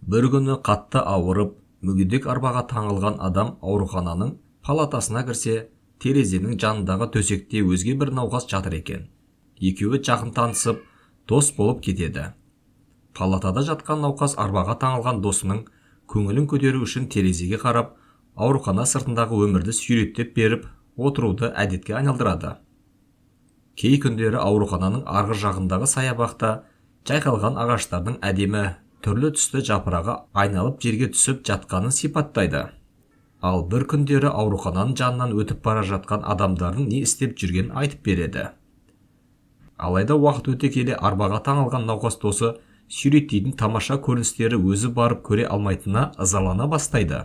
Бір күні қатты ауырып, мүгедек арбаға таңылған адам аурухананың палатасына кірсе, терезенің жанындағы төсекте өзге бір науқас жатыр екен. Екеуі жақын танысып, дос болып кетеді. Палатада жатқан науқас арбаға таңылған досының көңілін көтеру үшін терезеге қарап, аурухана сыртындағы өмірді суреттеп беріп отыруды әдетке айналдырады. Кей күндері аурухананың арғы жағындағы саябақта жайқалған ағаштардың әдемі түрлі түсті жапырағы айналып жерге түсіп жатқанын сипаттайды. Ал бір күндері аурухананың жанынан өтіп бара жатқан адамдардың не істеп жүргенін айтып береді. Алайда уақыт өте келе арбаға таңылған науқас досы суреттейтін тамаша көріністері өзі барып көре алмайтынына ызалана бастайды.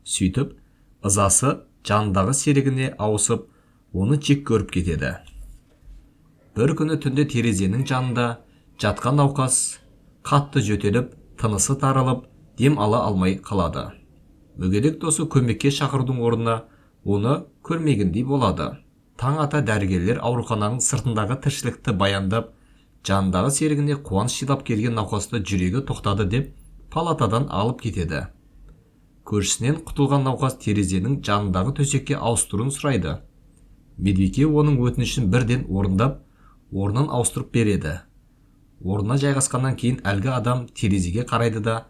Сөйтіп, ызасы жанындағы серігіне ауысып, оны жек көріп кетеді. Бір күні түнде терезенің жанында жатқан науқас қатты жөтеліп, тынысы тарылып, дем ала алмай қалады. Мүгедек досы көмекке шақырудың орнына оны көрмегендей болады. Таң ата дәрігерлер аурухананың сыртындағы тіршілікті баяндап, жанындағы серігіне қуаныш сыйлап келген науқасты жүрегі тоқтады деп палатадан алып кетеді. Көршісінен құтылған науқас терезенің жанындағы төсекке ауыстыруын сұрайды. Медбике оның өтінішін бірден орындап, орнын ауыстырып береді. Орнына жайғасқаннан кейін әлгі адам терезеге қарайды да,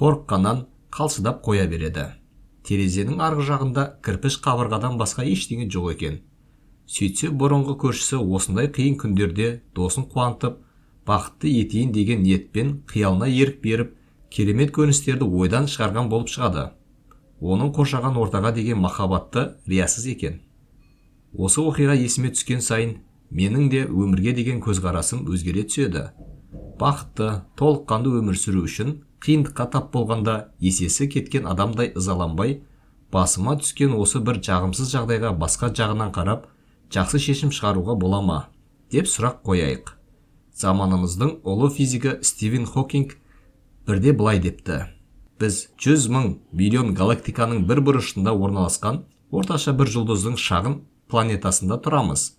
қорыққаннан қалшылдап қоя береді. Терезенің арғы жағында кірпіш қабырғадан басқа ештеңе жоқ екен. Сөйтсе, бұрынғы көршісі осындай қиын күндерде досын қуантып, бақытты етейін деген ниетпен қиялына ерік беріп, керемет көріністерді ойдан шығарған болып шығады. Оның қоршаған ортаға деген махаббаты риясыз екен. Осы оқиға есіме түскен сайын менің де өмірге деген көзқарасым өзгере түседі. Бақытты, толыққанды өмір сүру үшін қиындыққа тап болғанда есесі кеткен адамдай ызаланбай, басыма түскен осы бір жағымсыз жағдайға басқа жағынан қарап, жақсы шешім шығаруға бола ма деп сұрақ қояйық. Заманымыздың ұлы физигі Стивен Хокинг бірде былай депті: біз 100 мың миллион галактиканың бір бұрышында орналасқан орташа бір жұлдыздың шағын планетасында тұрамыз.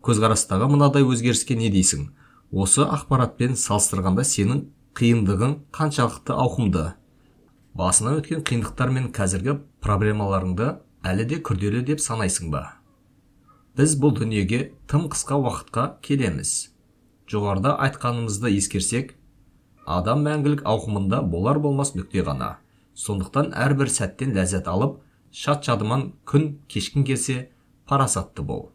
Көзқарастағы мынадай өзгеріске не дейсің? Осы ақпаратпен салыстырғанда сенің қиындығың қаншалықты ауқымды? Басынан өткен қиындықтар мен қазіргі проблемаларыңды әлі де күрделі деп санайсың ба? Біз бұл дүниеге тым қысқа уақытқа келеміз. Жоғарыда айтқанымызды ескерсек, адам мәңгілік ауқымында болар болмас нүкте ғана. Сондықтан әрбір сәттен ләззат алып, шат-шадыман күн кешкің келсе, парасатты бол.